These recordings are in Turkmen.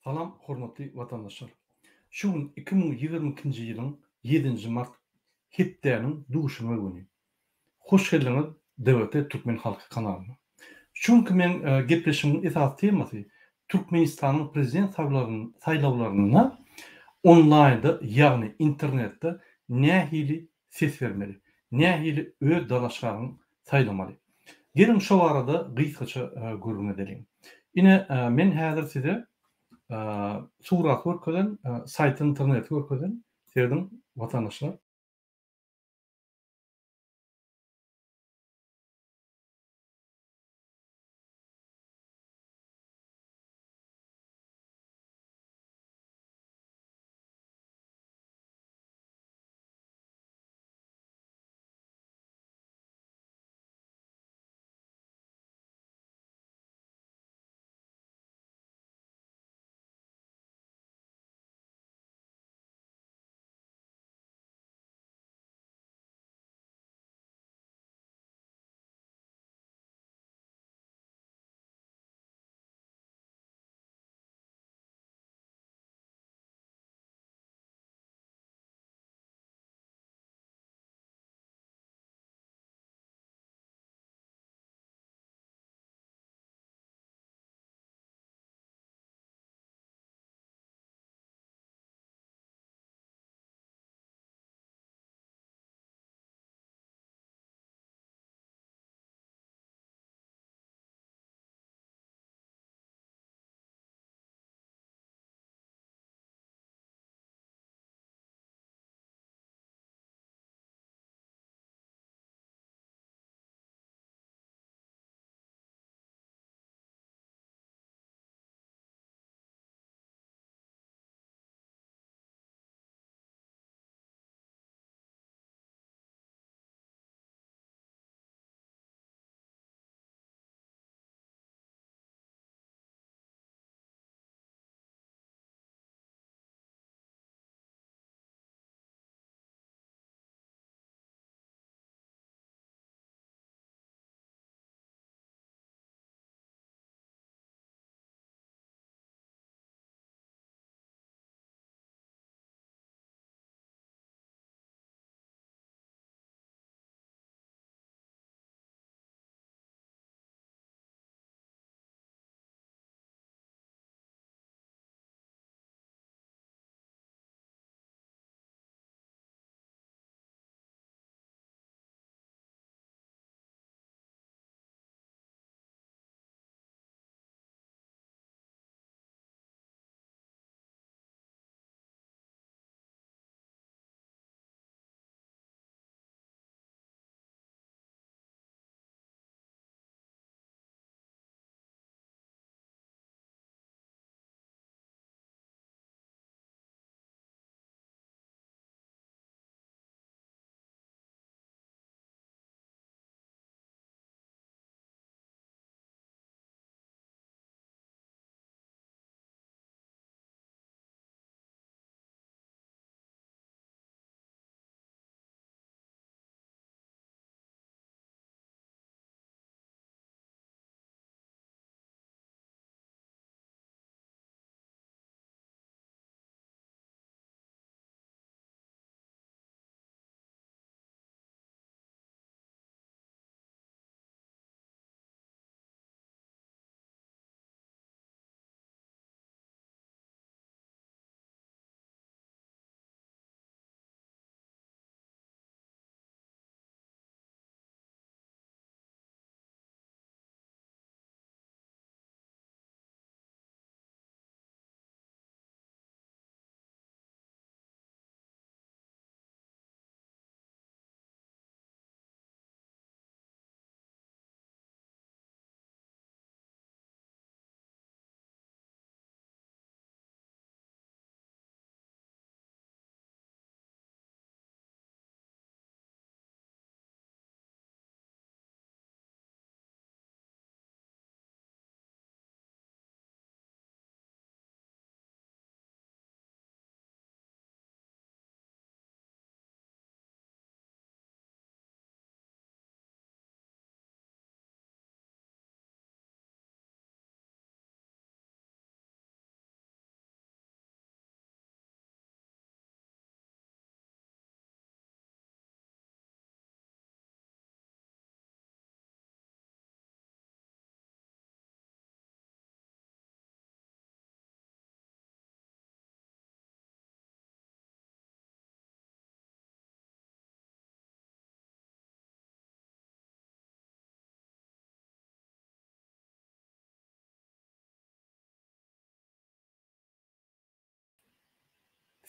Salam hormatly watandaşlar. Şu gün 2022-nji ýylyň ýedinji mart hepdäniň duşenbe güni. Hoş geldiňiz DWT Türkmen Halky kanalyna. Şu günki meň gepleşigimiň esasy temasy Türkmenistanyň prezident saýlawlarynda onlaýnda ýagny internetde nähili ses bermeli, nähili öz dalaşgaryňy saýlamaly. Geliň şo barada gysgaça gürrüň edeliň. Ine men häzir size suraty görkezen, saýty interneti görkezen, serediň watandaşlar.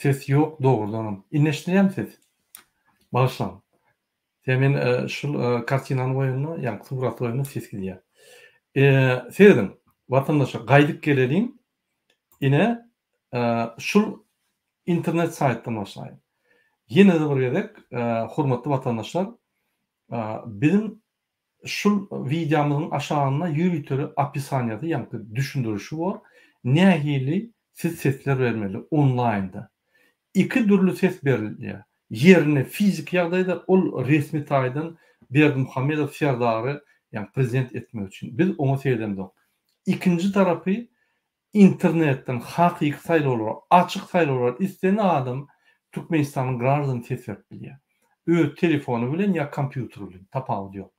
Ses ýok dogrudanam. Indi eşidilýärmi ses? Bagyşlaň. Sen men şul kartinany goýanda, ýagny suraty goýanda ses gidýär. Serediň, watandaşlar, gaýdyp geleliň. Ine, şul internet saýtdan başlaýyn. Ýene-de bir gezek, hormatly watandaşlar, biziň Şul wideomyzyň aşagynda ýöriteli opisaniýasy ýaňky düşündirişi bor nähili siz sesler bermeli onlaýnda. Iki dürli ses berilýär. Ýerinde fiziki ýagdaýda ol resmi taýdan Berdimuhamedow Serdary ýagny prezident etmek üçin. Biz oňa seredemzok. Ikinji tarapy Internetden hakyky saýlawlara, açyk saýlawlara islendik adam Türkmenistanyň graždany ses berip bilýär. Öz telefony bilen ýa kompýuteri bilen, tapawudy ýok.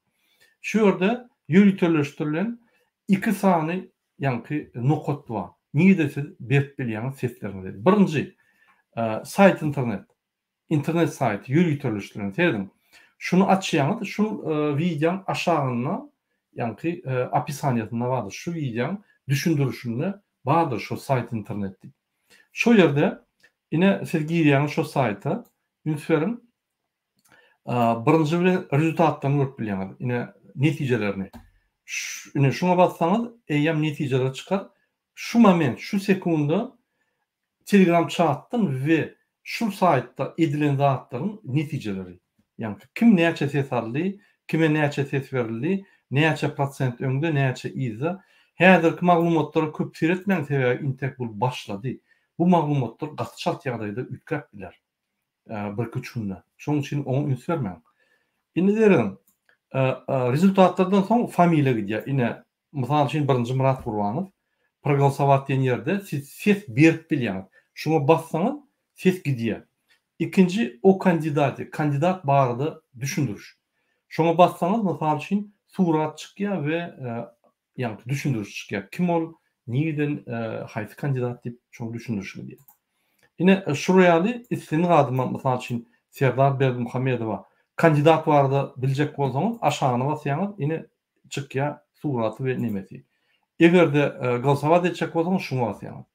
Şu ýerde ýöriteleşdirilen iki sany ýaňky nokat bar. Nirede siz berip bilýäňiz sesleriňizi. Birinji, saýt internet. Internet saýty ýöriteleşdirilen. Serediň. Şuny açýaňyz, şu wideoň aşagynda, ýaňky opisaniýasynda bardyr. Şu wideoň düşündirişinde bardyr şo saýt internet diýip. Şo ýerde ine siz girýäňiz şo saýta. Üns beriň. Birinji bilen rezultatlaryny görüp bilýäňiz. Ine netijelerini. Ine şuňa bassaňyz eýýäm netijeler çykar. Şu moment, şu sekunda Telegram çatdan we şul saýtda edilen zatlaryň netijeleri. Ýagny kim näçe ses aldy, kime näçe ses berildi, näçe prosent öňde, näçe yzda. Häzirki maglumatlara köp seretmäň sebäbi intek bul başlady. Bu maglumatlar gaty çalt ýagdaýda üýtgäp biler. Birki üç günde. Şonuň üçin oňa üns bermäň. Indi serediň. Rezultatlardan soň familiýa gidýär. Ine Mysal üçin birinji Myrat Gurbanow progolosowat diýen ýerde siz ses berip bilýäňiz. Şuňa bassaňyz ses gidýär. Ikinji o kandidate, kandidat barada düşündiriş. Şoňa bassaňyz mysal üçin surat çykýar we ýaňky düşündiriş çykýar. Kim ol, nireden, haýsy kandidat diýip şoň düşündirişi gidýär. Ine şular ýaly islendik adama mysal üçin Serdar Berdimuhamedowa kandidat barada biljek bolsaňyz aşagyna basýaňyz ine çykýar suraty we nemesi. Egerde golosowat etjek bolsaňyz şuňa basýaňyz.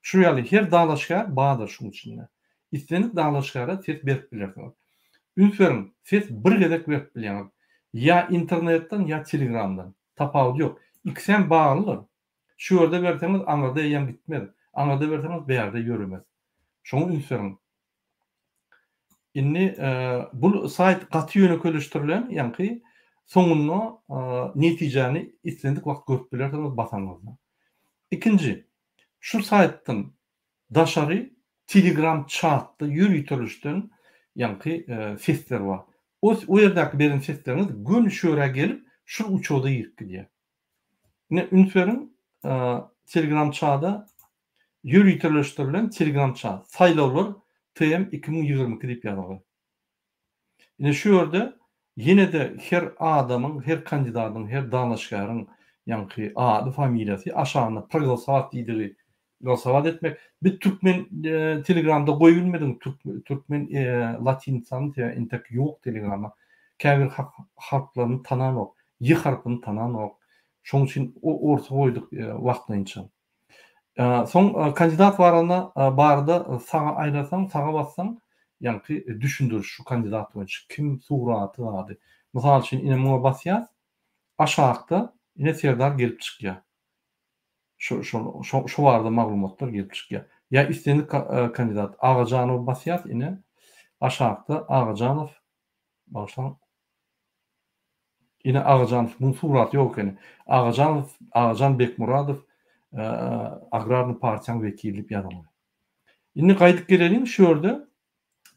Şu ýaly her dalaşgär bardyr şuň içinde. Islendik dalaşgäre ses berip bilersiňiz. Üns beriň, ses bir gezek berip bilýäňiz. Ýa internetden ýa telegramdan. Tapawudy ýok. Ikisem baglydyr. Şu ýerde berseňiz aňyrda eýýäm gitmez. Aňyrda berseňiz bärde ýöremez. Şoňa üns beriň. Indi bu saýt gaty ýönekeýleşdirilen, ýaňky soňunda netijäni islendik wagt görüp bilersiňiz basanyňyzda. Ikinji, şu saýtdan daşary Telegram çatda ýöriteleşden ýaňky sesler bar. O o ýerdäki beren sesleriňiz göni şu ýere gelip, şul uçoda girip gidýär. Ine üns beriň, Telegram çada Ýöriteleşdirilen Telegram çat, Saýlawlar TM 2022 diýip ýazylgy. Ine şu ýerde ýene-de her adamyň, her kandidatyň, her dalaşgäriň ýaňky ady, familiýasy, aşagynda progolosowat diýdigi golosowat etmek. Biz türkmen telegramda goýubilmedik türkmen latinsany sebäbi entek ýok telegramda. Käbir harplaryny tananok, y harpyny tananok. Şonuň üçin orsa goýduk wagtlaýynça. Soň kandidat baranda barada saga aýlasaň, saga bassaň, ýaňky düşündiriş şu kandidat boýunça kim, suraty, zady. Mysal üçin, ine muňa basýas, aşakda ine Serdar gelip çykýar. Şu şol şo şo barada maglumatlar gelip çykýar. Ýa islendik kandidat Agajanowy basýas, ine aşakda Agajanow bagyşlaň Ine Agajanow muň suraty ýok ekeni. Agajanow Agajan Bekmuradow Agrarnyý partiýaň wekili diýip ýazylgy. Indi gaýdyp geleliň şu ýerde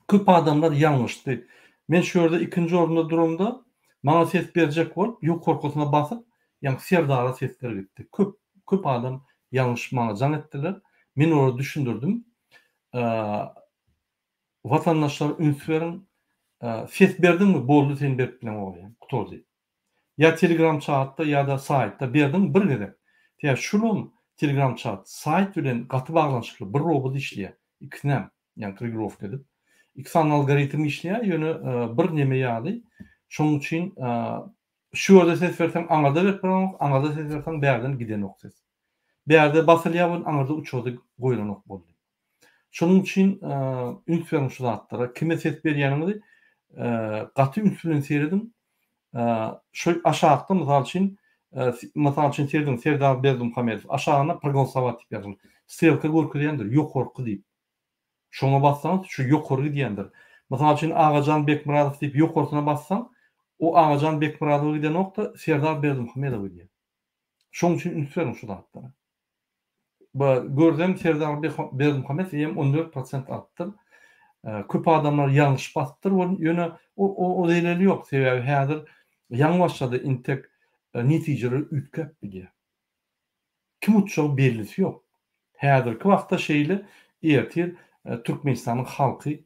köp adamlar ýalňyşdy. Men şu ýerde ikinji orunda duramda maňa ses berjek bolup ýokarkysyna basyp ýaňky Serdara sesler gitdi. Köp köp adam ýalňyşyp maňa jaň etdiler. Men olara düşündirdim. Watandaşlar üns beriň ses berdiňmi boldy sen berip bileňok eýýäm gutardy. Ýa telegram çatda ýada saýtda berdiň bir gezek. Sebäbi şulam telegram çat saýt bilen gaty baglanşykly bir robot işleýär ikisinem ýagny trigirowka edip. Iki sany algoritm işleýär ýöne bir neme ýaly şonuň üçin şu ýerde ses berseň aňyrda berip bileňok aňyrda ses berseň bärden gidenok ses. Bärde basylýar welin aňyrda uçurda goýlanok boldy. Şonuň üçin üns beriň şu zatlara. Kime ses berýäniňizi gaty üns bilen serediň. Şu aşakda mysal üçin, mysal üçin serediň Serdar Berdimuhamedow aşagynda progolosowat diýip ýazylan. Strelka görkezýändir ýokarky diýip. Şoňa bassaňyz şu ýokary gidýändir. Mysal üçin Agajan Bekmyradow diýip ýokarsyna bassaň, o Agajan Bekmyradowa gidenok-da Serdar Berdimuhamedowa gidýär. Şoň üçin üns beriň şu zatlara. Görsem Serdar Berdimuhamedow eýýäm 14 prosent alypdyr. Köp adamlar ýalňyş basypdyr ol ýöne o o zeleli ýok. Sebäbi häzir ýaňy başlady intek netijeler üýtgäp bilýär. Kim utjagy bellisi ýok. Häzirki wagtda şeýle ertir Türkmenistanyň halky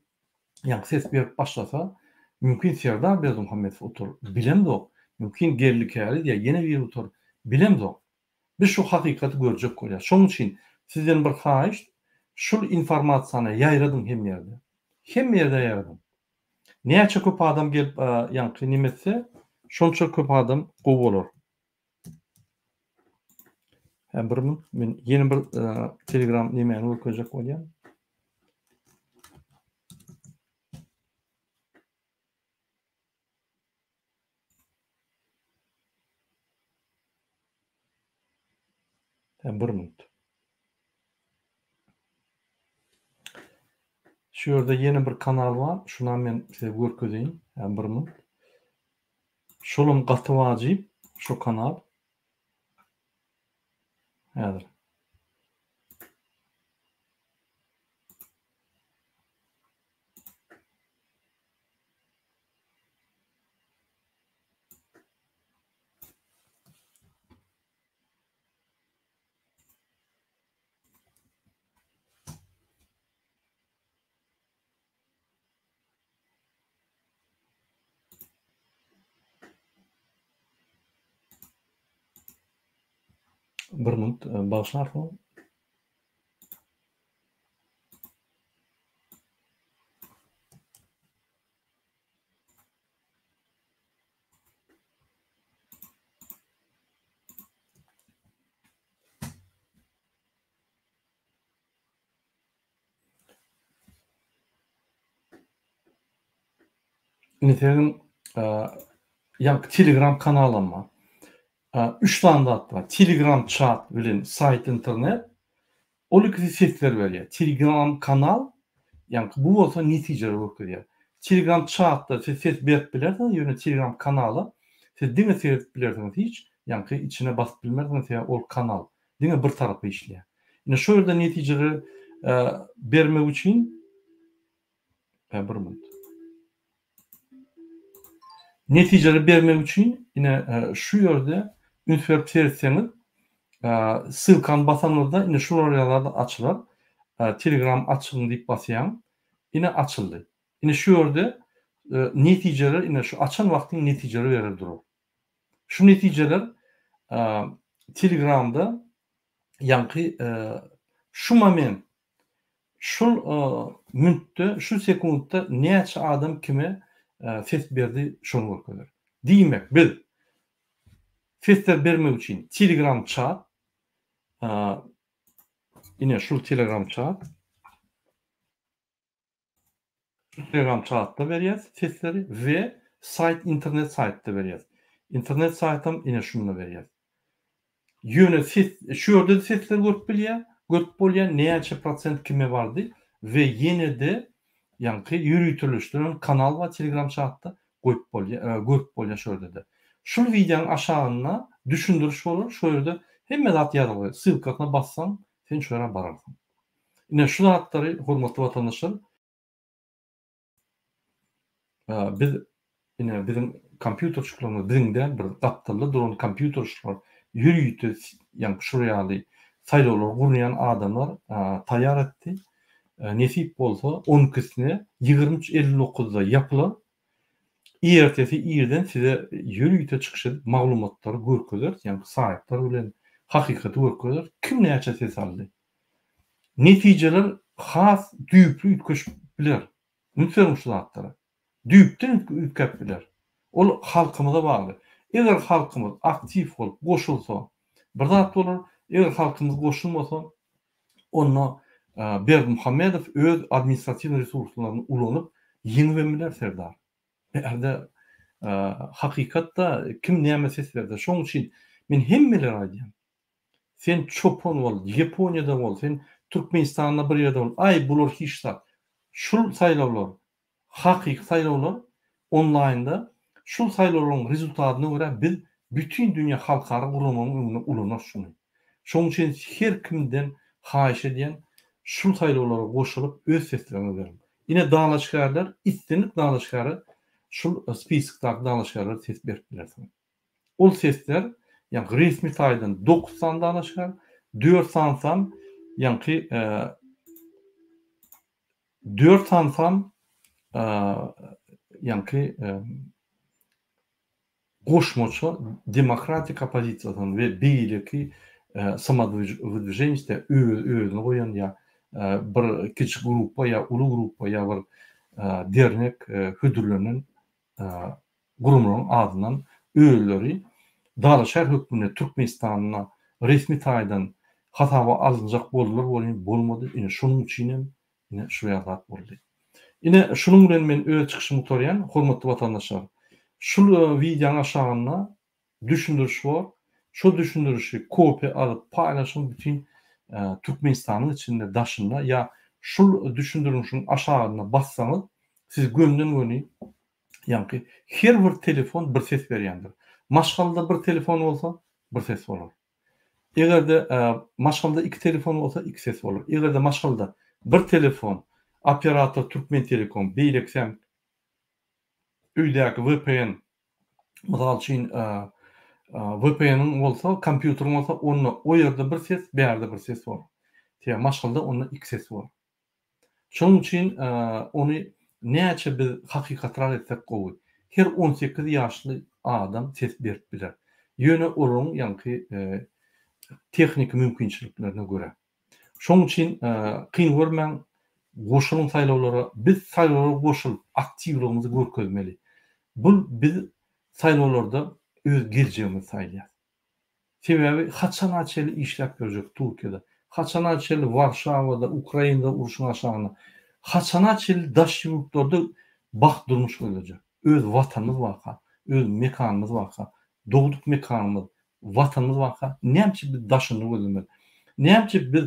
ýaňky ses berip başlasa, mümkin Serdar Berdimuhamedow utar, bilemzok. Mümkin Geldi Käriz ýa ýene biri utar, bilemzok. Biz şu hakykaty görjek bolýas. Şonuň üçin sizden bir haýyşt, şul informasiýany ýaýradyň hemme ýerde. Hemme ýerde ýaýradyň. Näçe köp adam gelip ýaňky neme etse, şonça köp adam gowy bolar. Hä bir minut, men ýene bir Telegram nemäni görkezjek bolýan. Hä bir minut. Şu ýerde ýene bir kanal bar, şunam men size görkezeýin. Hä bir minut. Şolam gaty wajyp şo kanal. Häzir. Bir minut e, bagyşlarsyňyz. Indi siziň ýaňky Telegram kanalam bar. Üç sany zat bar. Telegram çat bilen saýt internet. Ol ikisi sesler berýär. Telegram kanal ýaňky bu bolsa netijeleri görkezýär. Telegram çatda siz ses berip bilersiňiz, ýöne Telegram kanala siz diňe seredip bilersiňiz hiç ýaňky içine basyp bilmersiňiz sebäbi ol kanal. Diňe bir tarapa işleýär. Ine şu ýerde netijeleri bermek üçin Hä bir minut. Netijeleri bermek üçin ine şu ýerde üns berip seretseňiz ssylkany basanyňyzda ine şular ýaly zat açylar. Telegram açyň diýip basýaň. Ine açyldy. Ine şu ýerde netijeler ine şu açan wagtyň netijeleri berer durar. Şu netijeler Telegramda ýaňky şu moment şul müntte şu sekuntda näçe adam kime ses berdi şony görkezer. Diýmek biz sesler bermek üçin Telegram çat ine şul Telegram çat Telegram çatda berýäs sesleri we saýt internet saýtda berýäs. Internet saýtam ine şunda berýäs. Ýöne ses şu ýerde-de sesleri görüp bilýär, görüp bolýar näçe prosent kime bardy we ýene-de ýaňky ýöriteleşdirilen kanal bar Telegram çatda goýup bolýar, görüp bolýar şu ýerde-de. Şul wideonyň aşagynda düşündiriş bolar, şo ýerde hemme zat ýazylgy, ssylkasyna bassaň sen şo ýere bararsyň. Ine şu zatlary hormatly watandaşlar biz ine biziň kompýuterçiklerimiz biziň däl bir gapdalda duran kompýuterçiler ýörite ýaňky şular ýaly saýlawlary gurnaýan adamlar taýýar etdi. Nesip bolsa on ikisine 23 59-da ýapylar. Ertesi irden size ýörite çykyş edip maglumatlary görkezeris, ýaňky saýtlar bilen hakykaty görkezeris, kim näçe ses aldy. Netijeler has düýpli üýtgeşip biler. Üns beriň şu zatlara. Düýpden üýtgäp biler. Ol halkymyza bagly. Eger halkymyz aktiw bolup goşulsa bir zat bolar, eger halkymyz goşulmasa onda. Berdimuhamedow öz administratiw resurslaryny ulanyp ýeňibem biler Serdar. Bärde hakykatda kim näme ses berdi. Şoň üçin men hemmelere aýdýan. Sen çopan bol, Ýaponiýada bol, sen Türkmenistanda bir ýerde bol, aý bular hiç zat. Şul saýlawlar hakyky saýlawlar onlaýnda şul saýlawlaryň rezultatyna görä biz bütin dünýä halkara guramanyň öňünde ulanarys şuny. Şoň üçin her kimden haýyş edýän şul saýlawlara goşulyp öz sesleriňizi beriň. Ine dalaşgärler islendik dalaşgäre şul spiskdaky dalaşgärlere ses berip bilersiňiz. Ol sesler ýaňky resmi taýdan dokuz sany dalaşgär, dört sanysam ýaňky dört sanysam ýaňky goşmaça demokratik oppozisiýadan we beýleki samodwydwiženisde öz özüni goýan ýa bir kiçi gruppa ýa uly gruppa ýa bir dernek hödürlenen guramalaryň adyndan özleri dalaşgär hökmünde Türkmenistanda resmi taýdan hasaba alynjak boldular welin bolmady. Ine şonuň üçin hem ine şu ýaly zat boldy. Ine şunuň bilen men öz çykyşymy gutarýan hormatly watandaşlar. Şul wideonyň aşagynda düşündiriş bor. Şol düşündirişi kopiýa alyp paýlaşyň bütin Türkmenistanyň içinde daşynda ýa şul düşündirişiň aşagynda bassaňyz siz gönden göni ýaňky her bir telefon bir ses berýändir. Maşgalada bir telefon bolsa bir ses bolar. Egerde maşgalada iki telefon bolsa iki ses bolar. Egerde maşgalada bir telefon operator Türkmentelekom beýlekisem öýdäki VPN mysal üçin VPN-iň bolsa kompýuteriň bolsa onda o ýerde bir ses bärde bir ses bolar. Sebäbi maşgalada onda iki ses bolar. Şonuň üçin ony näçe biz hakykatrak etsek gowy. Her 18 ýaşly adam ses berip biler. Ýöne olaryň ýaňky tehniki mümkinçiliklerine görä. Şonuň üçin kyn görmäň, goşulyň saýlawlara. Biz saýlawlara goşulyp, aktiwligimizi görkezmeli. Bu biz saýlawlarda öz geljegimizi saýlaýas. Sebäbi haçana çenli işläp ýörjek Türkiýede, haçana çenli Warşawada, Ukrainada urşuň aşagynda, haçana çenli daş ýurtlarda bagt durmuş gözlejek. Öz watanymyz barka, öz mekanymyz barka, dogduk mekanymyz, watanymyz barka näme üçin biz daşyny gözlemeli? Näme üçin biz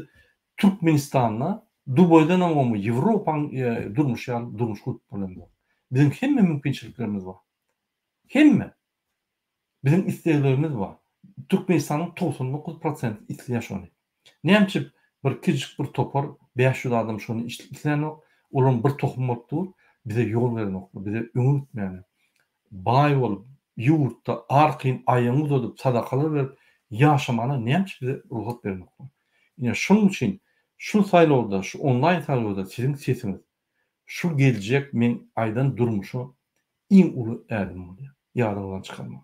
Türkmenistanda Dubaýdanam gowy, Ýewropaň durmuşy ýaly durmuş gurup bilemzok? Biziň hemme mümkinçiliklerimiz bar. Hemme. Biziň isleglerimiz bar. Türkmenistanyň 99 prosenti isleýär şony. Näme üçin bir kiçijik bir topar 500 adam şony islänok, olaryň bir tohum bolup dur, bize ýol berenoklar, bize öňe gitmäne. Baý bolup, ýurtda arkaýyn aýagyňy uzadyp, sadakalar berip ýaşamana näme üçin bize rugsat berenoklar? Ine şonuň üçin şu saýlawda, şu onlaýn saýlawda siziň sesiňiz şu geljek meň aýdan durmuşa iň uly ädim bolýar. Ýadyňyzdan çykarmaň.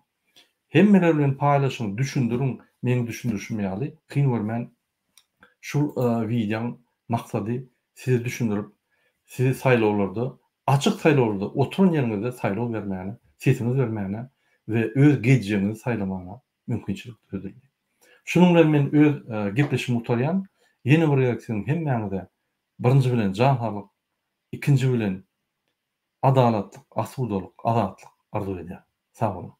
Hemmeler bilen paýlaşyň, düşündiriň, meň düşündirişim ýaly, kyn görmän şu wideoň maksady size düşündirip, sizi saýlawlarda, açyk saýlawlarda oturan ýeriňizde saýlaw bermäne, sesiňizi bermäne we öz geljegiňizi saýlamana mümkinçilik döredildi. Şunuň bilen men öz gepleşigimi gutarýan. Ýene bir gezek siziň hemmäňize birinji bilen jan saglyk, ikinji bilen adalatlyk, asudalyk, azatlyk arzuw edýän. Sag boluň.